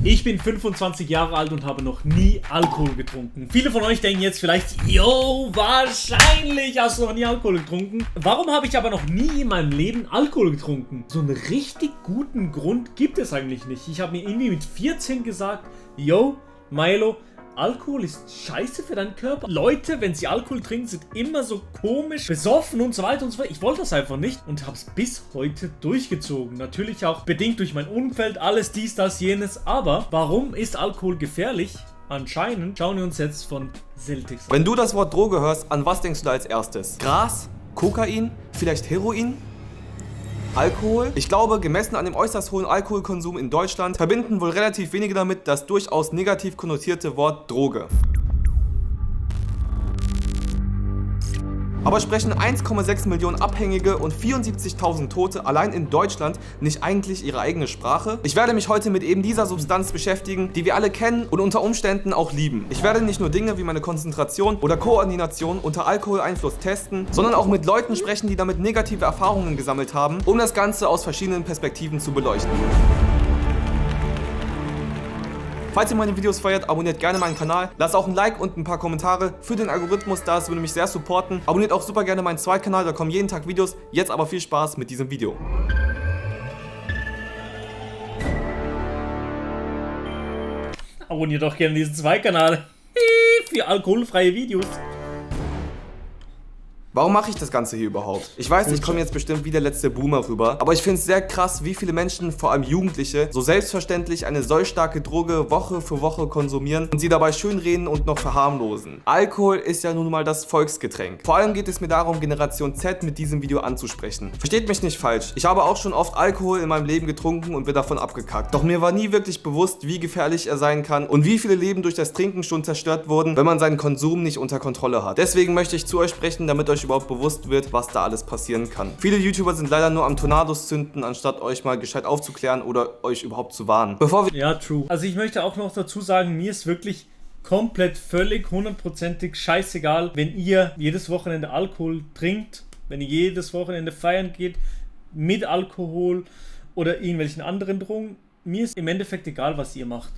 Ich bin 25 Jahre alt und habe noch nie Alkohol getrunken. Viele von euch denken jetzt vielleicht, yo, wahrscheinlich hast du noch nie Alkohol getrunken. Warum habe ich aber noch nie in meinem Leben Alkohol getrunken? So einen richtig guten Grund gibt es eigentlich nicht. Ich habe mir irgendwie mit 14 gesagt, yo, Milo, Alkohol ist scheiße für deinen Körper. Leute, wenn sie Alkohol trinken, sind immer so komisch, besoffen und so weiter und so fort. Ich wollte das einfach nicht und habe es bis heute durchgezogen. Natürlich auch bedingt durch mein Umfeld, alles dies, das, jenes. Aber warum ist Alkohol gefährlich? Anscheinend schauen wir uns jetzt von Celtics an. Wenn du das Wort Droge hörst, an was denkst du da als erstes? Gras? Kokain? Vielleicht Heroin? Alkohol? Ich glaube, gemessen an dem äußerst hohen Alkoholkonsum in Deutschland, verbinden wohl relativ wenige damit das durchaus negativ konnotierte Wort Droge. Aber sprechen 1,6 Millionen Abhängige und 74.000 Tote allein in Deutschland nicht eigentlich ihre eigene Sprache? Ich werde mich heute mit eben dieser Substanz beschäftigen, die wir alle kennen und unter Umständen auch lieben. Ich werde nicht nur Dinge wie meine Konzentration oder Koordination unter Alkoholeinfluss testen, sondern auch mit Leuten sprechen, die damit negative Erfahrungen gesammelt haben, um das Ganze aus verschiedenen Perspektiven zu beleuchten. Falls ihr meine Videos feiert, abonniert gerne meinen Kanal, lasst auch ein Like und ein paar Kommentare für den Algorithmus da, es würde mich sehr supporten. Abonniert auch super gerne meinen Zweitkanal, da kommen jeden Tag Videos. Jetzt aber viel Spaß mit diesem Video. Abonniert doch gerne diesen Zweitkanal für alkoholfreie Videos. Warum mache ich das Ganze hier überhaupt? Ich weiß, ich komme jetzt bestimmt wie der letzte Boomer rüber, aber ich finde es sehr krass, wie viele Menschen, vor allem Jugendliche, so selbstverständlich eine solch starke Droge Woche für Woche konsumieren und sie dabei schönreden und noch verharmlosen. Alkohol ist ja nun mal das Volksgetränk. Vor allem geht es mir darum, Generation Z mit diesem Video anzusprechen. Versteht mich nicht falsch, ich habe auch schon oft Alkohol in meinem Leben getrunken und bin davon abgekackt. Doch mir war nie wirklich bewusst, wie gefährlich er sein kann und wie viele Leben durch das Trinken schon zerstört wurden, wenn man seinen Konsum nicht unter Kontrolle hat. Deswegen möchte ich zu euch sprechen, damit euch überhaupt bewusst wird, was da alles passieren kann. Viele YouTuber sind leider nur am Tornados zünden, anstatt euch mal gescheit aufzuklären oder euch überhaupt zu warnen. Bevor wir Ja, true. Also ich möchte auch noch dazu sagen, mir ist wirklich komplett völlig, hundertprozentig scheißegal, wenn ihr jedes Wochenende Alkohol trinkt, wenn ihr jedes Wochenende feiern geht mit Alkohol oder irgendwelchen anderen Drogen. Mir ist im Endeffekt egal, was ihr macht.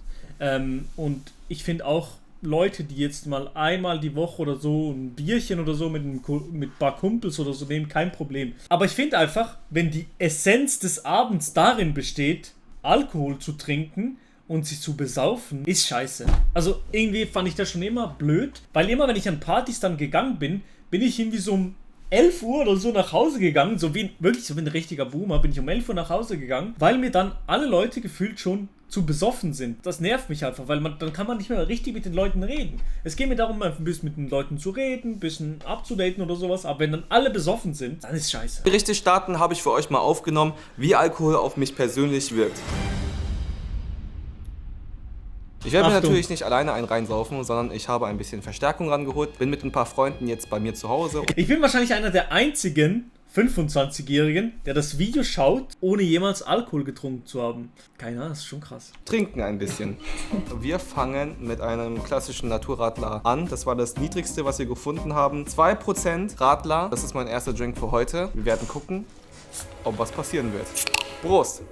Und ich finde auch, Leute, die jetzt mal einmal die Woche oder so ein Bierchen oder so mit ein paar Kumpels oder so nehmen, kein Problem. Aber ich finde einfach, wenn die Essenz des Abends darin besteht, Alkohol zu trinken und sich zu besaufen, ist scheiße. Also irgendwie fand ich das schon immer blöd, weil immer, wenn ich an Partys dann gegangen bin, bin ich irgendwie so um 11 Uhr oder so nach Hause gegangen, wirklich so wie ein richtiger Boomer, bin ich um 11 Uhr nach Hause gegangen, weil mir dann alle Leute gefühlt schon zu besoffen sind. Das nervt mich einfach, weil dann kann man nicht mehr richtig mit den Leuten reden. Es geht mir darum, ein bisschen mit den Leuten zu reden, ein bisschen abzudaten oder sowas, aber wenn dann alle besoffen sind, dann ist scheiße. richtig starten, habe ich für euch mal aufgenommen, wie Alkohol auf mich persönlich wirkt. Ich werde mir natürlich nicht alleine einen reinsaufen, sondern ich habe ein bisschen Verstärkung rangeholt, bin mit ein paar Freunden jetzt bei mir zu Hause. Ich bin wahrscheinlich einer der einzigen 25-Jährigen, der das Video schaut, ohne jemals Alkohol getrunken zu haben. Keine Ahnung, das ist schon krass. Trinken ein bisschen. Wir fangen mit einem klassischen Naturradler an. Das war das niedrigste, was wir gefunden haben. 2% Radler, das ist mein erster Drink für heute. Wir werden gucken, ob was passieren wird. Prost!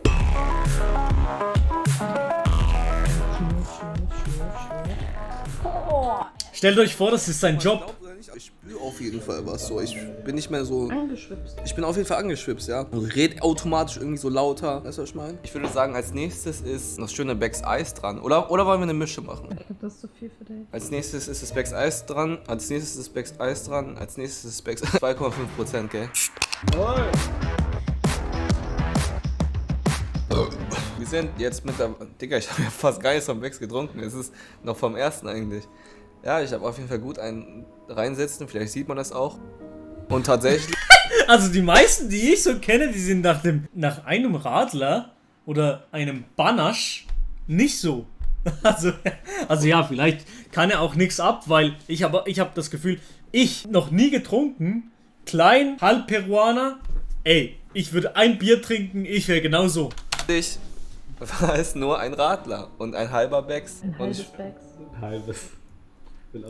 Stellt euch vor, das ist sein Job. Ich spüre auf jeden Fall was so. Ich bin nicht mehr so. Angeschwipst. Ich bin auf jeden Fall angeschwipst, ja. Und red automatisch irgendwie so lauter. Weißt du, was ich meine? Ich würde sagen, als nächstes ist das schöne Becks Eis dran. Oder wollen wir eine Mische machen? Ich glaube, das ist zu viel für dich. Als nächstes ist das Becks Eis dran. Als nächstes ist Becks Eis dran. Als nächstes ist Becks 2,5%, gell? Wir sind jetzt mit der. Digga, ich habe ja fast gar nichts vom Becks getrunken. Es ist noch vom ersten eigentlich. Ja, ich habe auf jeden Fall gut einen reinsetzen. Vielleicht sieht man das auch. Und tatsächlich. Also die meisten, die ich so kenne, die sind nach einem Radler oder einem Banasch nicht so. Also ja, vielleicht kann er auch nichts ab, weil ich hab das Gefühl, ich noch nie getrunken, klein, halb Peruaner, ey, ich würde ein Bier trinken, ich wäre genauso. Ich war es nur ein Radler und ein halber Becks. Ein Und halbes ich, Bags. Halbes.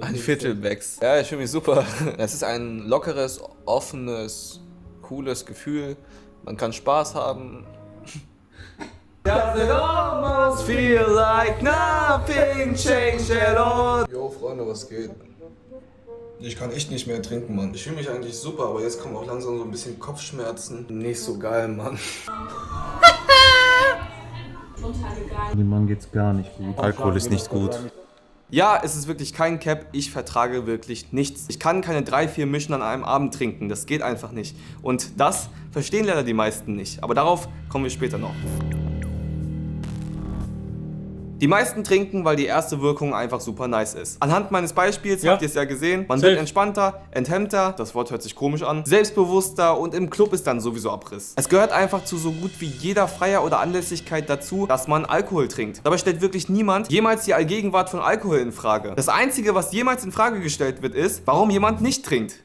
ein Viertel Becks. Ja, ich fühle mich super. Es ist ein lockeres, offenes, cooles Gefühl. Man kann Spaß haben. Does it almost feel like nothing changed at all? Jo, Freunde, was geht? Ich kann echt nicht mehr trinken, Mann. Ich fühle mich eigentlich super, aber jetzt kommen auch langsam so ein bisschen Kopfschmerzen. Nicht so geil, Mann. Dem Mann geht's gar nicht gut. Alkohol ist nicht gut. Ja, es ist wirklich kein Cap, ich vertrage wirklich nichts. Ich kann keine 3, 4 Mischen an einem Abend trinken, das geht einfach nicht. Und das verstehen leider die meisten nicht, aber darauf kommen wir später noch. Die meisten trinken, weil die erste Wirkung einfach super nice ist. Anhand meines Beispiels habt ihr es ja gesehen, man wird entspannter, enthemmter, das Wort hört sich komisch an, selbstbewusster und im Club ist dann sowieso Abriss. Es gehört einfach zu so gut wie jeder Feier oder Anlässigkeit dazu, dass man Alkohol trinkt. Dabei stellt wirklich niemand jemals die Allgegenwart von Alkohol in Frage. Das Einzige, was jemals in Frage gestellt wird, ist, warum jemand nicht trinkt.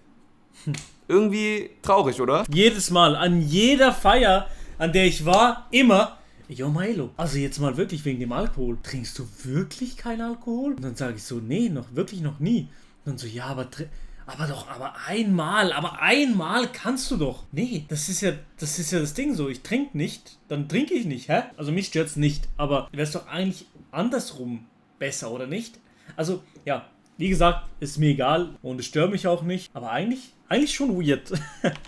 Irgendwie traurig, oder? Jedes Mal, an jeder Feier, an der ich war, immer: Jo Milo, also jetzt mal wirklich wegen dem Alkohol. Trinkst du wirklich keinen Alkohol? Und dann sage ich so: Nee, wirklich noch nie. Und dann so: Ja, aber einmal kannst du doch. Nee, das ist ja das Ding so. Ich trinke nicht, dann trinke ich nicht, hä? Also mich stört's nicht, aber wäre es doch eigentlich andersrum besser, oder nicht? Also, ja, wie gesagt, ist mir egal und es stört mich auch nicht, aber eigentlich schon weird.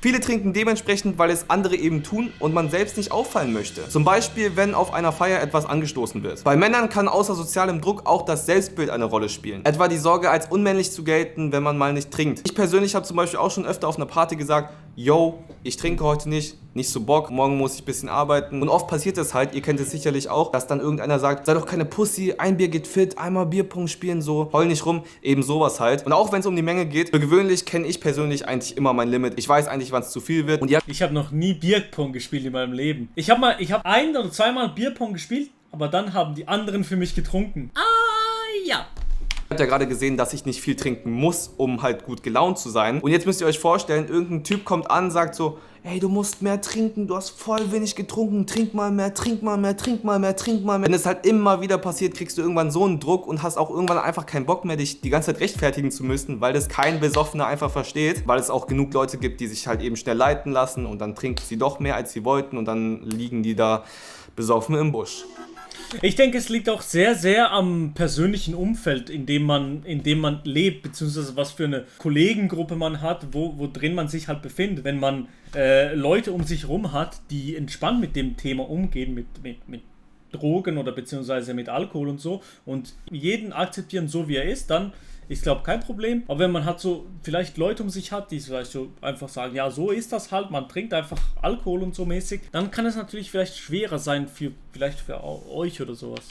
Viele trinken dementsprechend, weil es andere eben tun und man selbst nicht auffallen möchte. Zum Beispiel, wenn auf einer Feier etwas angestoßen wird. Bei Männern kann außer sozialem Druck auch das Selbstbild eine Rolle spielen. Etwa die Sorge, als unmännlich zu gelten, wenn man mal nicht trinkt. Ich persönlich habe zum Beispiel auch schon öfter auf einer Party gesagt: Yo, ich trinke heute nicht so Bock, morgen muss ich ein bisschen arbeiten. Und oft passiert es halt, ihr kennt es sicherlich auch, dass dann irgendeiner sagt: Sei doch keine Pussy, ein Bier geht fit, einmal Bierpong spielen, so, heul nicht rum, eben sowas halt. Und auch wenn es um die Menge geht, für gewöhnlich kenne ich persönlich eigentlich immer mein Limit. Ich weiß eigentlich, wann es zu viel wird. Und ja, ich habe noch nie Bierpong gespielt in meinem Leben. Ich habe 1 oder 2 Mal Bierpong gespielt, aber dann haben die anderen für mich getrunken. Ja. Ihr habt ja gerade gesehen, dass ich nicht viel trinken muss, um halt gut gelaunt zu sein. Und jetzt müsst ihr euch vorstellen, irgendein Typ kommt an, sagt so: Ey, du musst mehr trinken, du hast voll wenig getrunken, trink mal mehr, trink mal mehr, trink mal mehr, trink mal mehr. Wenn es halt immer wieder passiert, kriegst du irgendwann so einen Druck und hast auch irgendwann einfach keinen Bock mehr, dich die ganze Zeit rechtfertigen zu müssen, weil das kein Besoffener einfach versteht, weil es auch genug Leute gibt, die sich halt eben schnell leiten lassen und dann trinken sie doch mehr, als sie wollten und dann liegen die da besoffen im Busch. Ich denke, es liegt auch sehr, sehr am persönlichen Umfeld, in dem man lebt, beziehungsweise was für eine Kollegengruppe man hat, wo drin man sich halt befindet. Wenn man Leute um sich rum hat, die entspannt mit dem Thema umgehen, mit Drogen oder beziehungsweise mit Alkohol und so, und jeden akzeptieren, so wie er ist, dann ist, glaube ich, kein Problem. Aber wenn man halt so vielleicht Leute um sich hat, die vielleicht so einfach sagen: Ja, so ist das halt, man trinkt einfach Alkohol und so mäßig, dann kann es natürlich vielleicht schwerer sein vielleicht für euch oder sowas.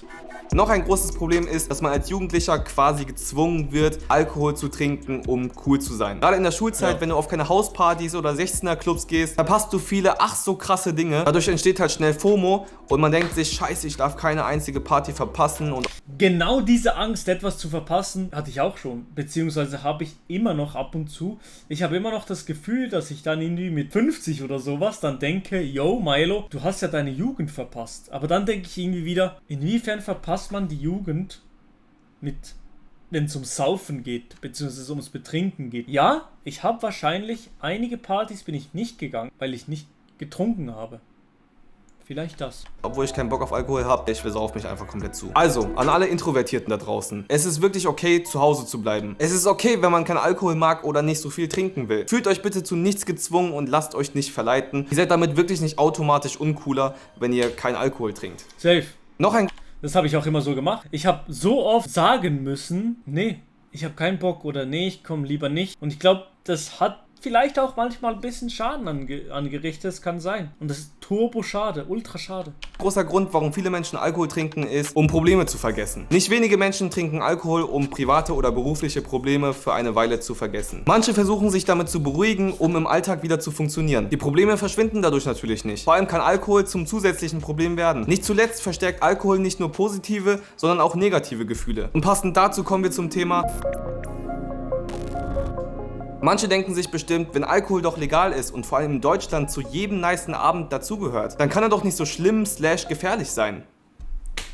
Noch ein großes Problem ist, dass man als Jugendlicher quasi gezwungen wird, Alkohol zu trinken, um cool zu sein. Gerade in der Schulzeit, wenn du auf keine Hauspartys oder 16er-Clubs gehst, verpasst du viele ach so krasse Dinge. Dadurch entsteht halt schnell FOMO und man denkt sich: Scheiße, ich darf keine einzige Party verpassen. Und genau diese Angst, etwas zu verpassen, hatte ich auch schon, beziehungsweise habe ich immer noch ab und zu. Ich habe immer noch das Gefühl, dass ich dann irgendwie mit 50 oder sowas dann denke: Yo Milo, du hast ja deine Jugend verpasst. Aber dann denke ich irgendwie wieder: Inwiefern verpasst man die Jugend wenn es ums Saufen geht, beziehungsweise ums Betrinken geht? Ja, ich habe wahrscheinlich einige Partys bin ich nicht gegangen, weil ich nicht getrunken habe. Vielleicht das. Obwohl ich keinen Bock auf Alkohol habe, ich versaufe mich einfach komplett zu. Also, an alle Introvertierten da draußen: Es ist wirklich okay, zu Hause zu bleiben. Es ist okay, wenn man keinen Alkohol mag oder nicht so viel trinken will. Fühlt euch bitte zu nichts gezwungen und lasst euch nicht verleiten. Ihr seid damit wirklich nicht automatisch uncooler, wenn ihr keinen Alkohol trinkt. Safe. Noch ein... Das habe ich auch immer so gemacht. Ich habe so oft sagen müssen: Nee, ich habe keinen Bock, oder nee, ich komme lieber nicht. Und ich glaube, das hat vielleicht auch manchmal ein bisschen Schaden angerichtet, das kann sein. Und das ist turbo schade, ultra schade. Großer Grund, warum viele Menschen Alkohol trinken, ist, um Probleme zu vergessen. Nicht wenige Menschen trinken Alkohol, um private oder berufliche Probleme für eine Weile zu vergessen. Manche versuchen sich damit zu beruhigen, um im Alltag wieder zu funktionieren. Die Probleme verschwinden dadurch natürlich nicht. Vor allem kann Alkohol zum zusätzlichen Problem werden. Nicht zuletzt verstärkt Alkohol nicht nur positive, sondern auch negative Gefühle. Und passend dazu kommen wir zum Thema... Manche denken sich bestimmt, wenn Alkohol doch legal ist und vor allem in Deutschland zu jedem nicen Abend dazugehört, dann kann er doch nicht so schlimm / gefährlich sein.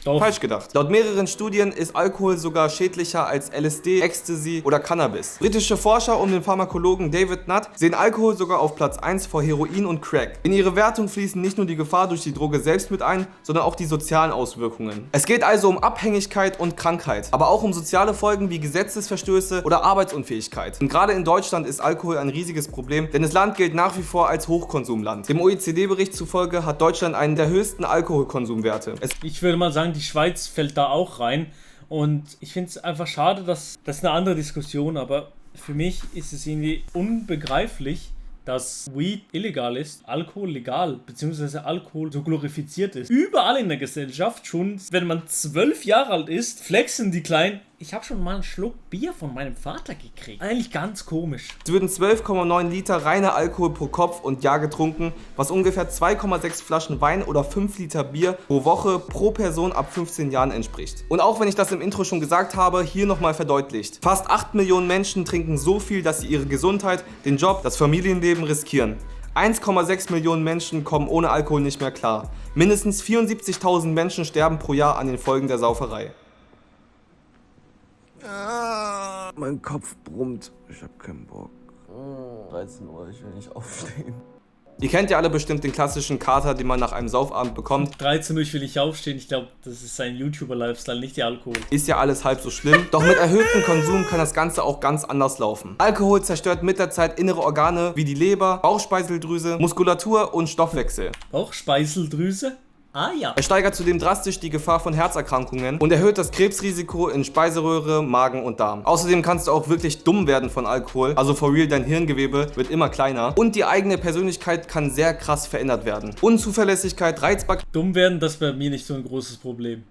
Doch. Falsch gedacht. Laut mehreren Studien ist Alkohol sogar schädlicher als LSD, Ecstasy oder Cannabis. Britische Forscher um den Pharmakologen David Nutt sehen Alkohol sogar auf Platz 1 vor Heroin und Crack. In ihre Wertung fließen nicht nur die Gefahr durch die Droge selbst mit ein, sondern auch die sozialen Auswirkungen. Es geht also um Abhängigkeit und Krankheit, aber auch um soziale Folgen wie Gesetzesverstöße oder Arbeitsunfähigkeit. Und gerade in Deutschland ist Alkohol ein riesiges Problem, denn das Land gilt nach wie vor als Hochkonsumland. Dem OECD-Bericht zufolge hat Deutschland einen der höchsten Alkoholkonsumwerte. Ich würde mal sagen, die Schweiz fällt da auch rein. Und ich finde es einfach schade, das ist eine andere Diskussion, aber für mich ist es irgendwie unbegreiflich, dass Weed illegal ist, Alkohol legal, beziehungsweise Alkohol so glorifiziert ist. Überall in der Gesellschaft, schon wenn man 12 Jahre alt ist, flexen die Kleinen. Ich habe schon mal einen Schluck Bier von meinem Vater gekriegt. Eigentlich ganz komisch. Es würden 12,9 Liter reiner Alkohol pro Kopf und Jahr getrunken, was ungefähr 2,6 Flaschen Wein oder 5 Liter Bier pro Woche pro Person ab 15 Jahren entspricht. Und auch wenn ich das im Intro schon gesagt habe, hier nochmal verdeutlicht. Fast 8 Millionen Menschen trinken so viel, dass sie ihre Gesundheit, den Job, das Familienleben riskieren. 1,6 Millionen Menschen kommen ohne Alkohol nicht mehr klar. Mindestens 74.000 Menschen sterben pro Jahr an den Folgen der Sauferei. Mein Kopf brummt. Ich hab keinen Bock. 13 Uhr, ich will nicht aufstehen. Ihr kennt ja alle bestimmt den klassischen Kater, den man nach einem Saufabend bekommt. 13 Uhr, ich will nicht aufstehen. Ich glaube, das ist sein YouTuber-Lifestyle, nicht der Alkohol. Ist ja alles halb so schlimm. Doch mit erhöhtem Konsum kann das Ganze auch ganz anders laufen. Alkohol zerstört mit der Zeit innere Organe wie die Leber, Bauchspeicheldrüse, Muskulatur und Stoffwechsel. Bauchspeicheldrüse? Ah ja. Er steigert zudem drastisch die Gefahr von Herzerkrankungen und erhöht das Krebsrisiko in Speiseröhre, Magen und Darm. Außerdem kannst du auch wirklich dumm werden von Alkohol, also for real, dein Hirngewebe wird immer kleiner und die eigene Persönlichkeit kann sehr krass verändert werden. Unzuverlässigkeit, Reizbarkeit, Dumm werden, das ist bei mir nicht so ein großes Problem.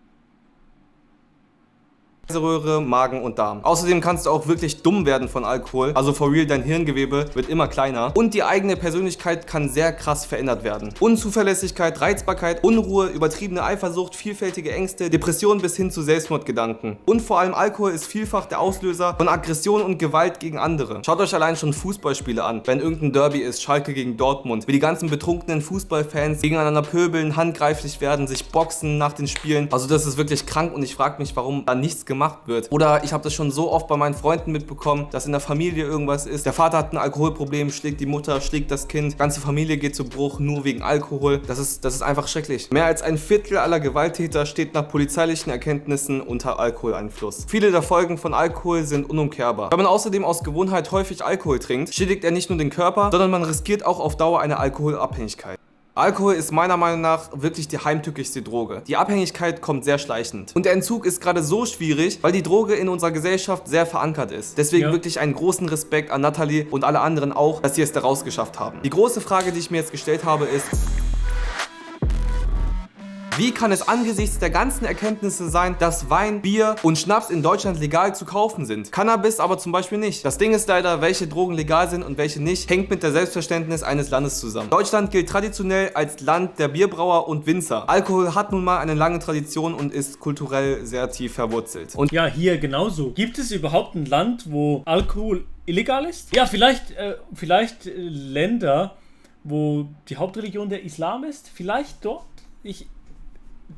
Speiseröhre, Magen und Darm. Außerdem kannst du auch wirklich dumm werden von Alkohol, also for real, dein Hirngewebe wird immer kleiner und die eigene Persönlichkeit kann sehr krass verändert werden. Unzuverlässigkeit, Reizbarkeit, Unruhe, übertriebene Eifersucht, vielfältige Ängste, Depressionen bis hin zu Selbstmordgedanken. Und vor allem Alkohol ist vielfach der Auslöser von Aggression und Gewalt gegen andere. Schaut euch allein schon Fußballspiele an, wenn irgendein Derby ist, Schalke gegen Dortmund, wie die ganzen betrunkenen Fußballfans gegeneinander pöbeln, handgreiflich werden, sich boxen nach den Spielen. Also das ist wirklich krank und ich frage mich, warum da nichts gemacht wird. Oder ich habe das schon so oft bei meinen Freunden mitbekommen, dass in der Familie irgendwas ist. Der Vater hat ein Alkoholproblem, schlägt die Mutter, schlägt das Kind. Die ganze Familie geht zu Bruch, nur wegen Alkohol. Das ist einfach schrecklich. Mehr als ein Viertel aller Gewalttäter steht nach polizeilichen Erkenntnissen unter Alkoholeinfluss. Viele der Folgen von Alkohol sind unumkehrbar. Wenn man außerdem aus Gewohnheit häufig Alkohol trinkt, schädigt er nicht nur den Körper, sondern man riskiert auch auf Dauer eine Alkoholabhängigkeit. Alkohol ist meiner Meinung nach wirklich die heimtückischste Droge. Die Abhängigkeit kommt sehr schleichend. Und der Entzug ist gerade so schwierig, weil die Droge in unserer Gesellschaft sehr verankert ist. Deswegen wirklich einen großen Respekt an Nathalie und alle anderen auch, dass sie es da rausgeschafft haben. Die große Frage, die ich mir jetzt gestellt habe, ist: Wie kann es angesichts der ganzen Erkenntnisse sein, dass Wein, Bier und Schnaps in Deutschland legal zu kaufen sind? Cannabis aber zum Beispiel nicht. Das Ding ist leider, welche Drogen legal sind und welche nicht, hängt mit der Selbstverständnis eines Landes zusammen. Deutschland gilt traditionell als Land der Bierbrauer und Winzer. Alkohol hat nun mal eine lange Tradition und ist kulturell sehr tief verwurzelt. Und Ja, hier genauso. Gibt es überhaupt ein Land, wo Alkohol illegal ist? Ja, vielleicht Länder, wo die Hauptreligion der Islam ist. Vielleicht dort. Ich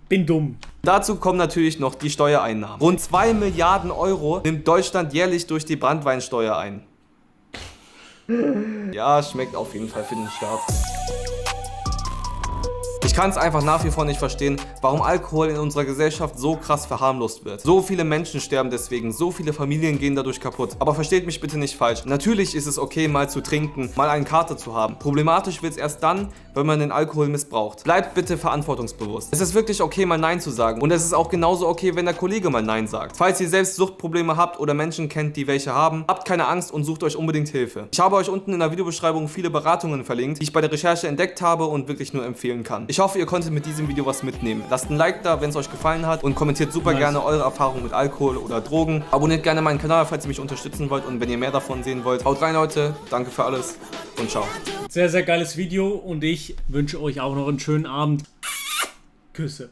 bin dumm. dazu kommen natürlich noch die Steuereinnahmen. Rund 2 Milliarden Euro nimmt Deutschland jährlich durch die Branntweinsteuer ein. Ja, schmeckt auf jeden Fall für den Staat. Ich kann es einfach nach wie vor nicht verstehen, warum Alkohol in unserer Gesellschaft so krass verharmlost wird. So viele Menschen sterben deswegen, so viele Familien gehen dadurch kaputt. Aber versteht mich bitte nicht falsch. Natürlich ist es okay, mal zu trinken, mal einen Kater zu haben. Problematisch wird es erst dann, wenn man den Alkohol missbraucht. Bleibt bitte verantwortungsbewusst. Es ist wirklich okay, mal Nein zu sagen. Und es ist auch genauso okay, wenn der Kollege mal Nein sagt. Falls ihr selbst Suchtprobleme habt oder Menschen kennt, die welche haben, habt keine Angst und sucht euch unbedingt Hilfe. Ich habe euch unten in der Videobeschreibung viele Beratungen verlinkt, die ich bei der Recherche entdeckt habe und wirklich nur empfehlen kann. Ich hoffe, ihr konntet mit diesem Video was mitnehmen. Lasst ein Like da, wenn es euch gefallen hat und kommentiert super gerne eure Erfahrungen mit Alkohol oder Drogen. Abonniert gerne meinen Kanal, falls ihr mich unterstützen wollt und wenn ihr mehr davon sehen wollt. Haut rein, Leute. Danke für alles und ciao. Sehr, sehr geiles Video und ich wünsche euch auch noch einen schönen Abend. Küsse.